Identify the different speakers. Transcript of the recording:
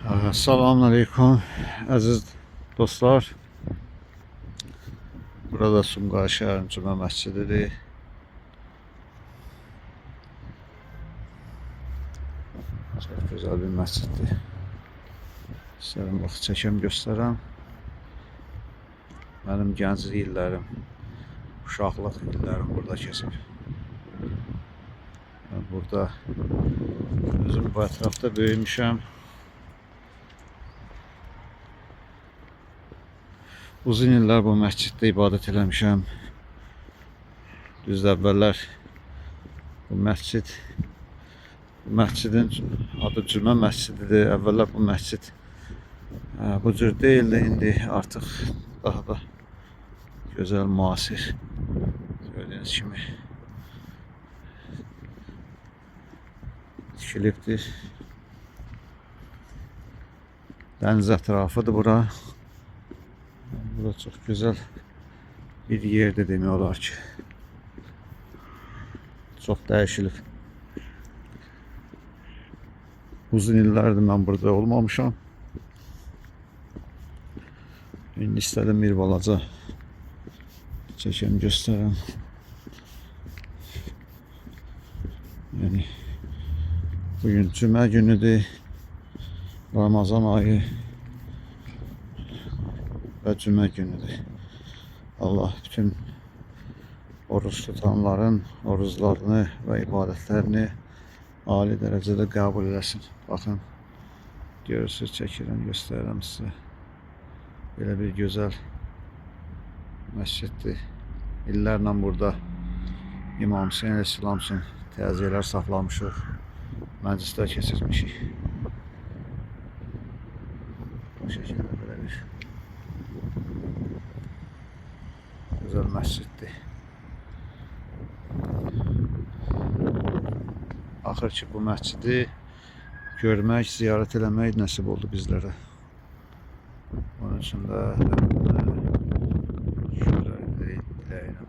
Speaker 1: Salam aleyküm əziz dostlar. Burada Sumqayıt şəhərinin Cümə məscididir. Çox gözəl bir məsciddir. İstərəm bax çəkəm göstərəm. Mənim gənclik illərim, uşaqlıq illərim burada keçib. Mən burada özüm bu ətrafda böyümüşəm. Uzun illər bu məsciddə ibadət eləmişəm. Düzdür, əvvəllər bu məscid, bu məscidin adı Cümə məscididir. Əvvəllər bu məscid bu cür deyildi. İndi artıq daha da gözəl, müasir. Gördüyünüz kimi tikilibdir. Dəniz ətrafıdır bura. Bura çox gözəl bir yerdir demək olar ki. Çox dəyişilib. Uzun illərdir mən burada olmamışam. İndi istədim bir balaca çəkəm, göstərəm. Yəni bugün cümə günüdür. Ramazan ayı və cümə günüdür. Allah bütün oruç tutanların oruclarını və ibadətlərini ali dərəcədə qəbul eləsin. Baxın, görürsünüz, çəkirəm, göstərirəm sizə. Belə bir gözəl məsciddir. İllərlə burada İmam Hüseyin əleyhissalam üçün təziyələr saxlamışıq, məclislər keçirmişik. Bu şəkildə belə bir gözəl məsciddir. Axır ki bu məscidi görmək, ziyarət eləmək nəsib oldu bizlərə. Onun üçün də şükürlər diləyirəm.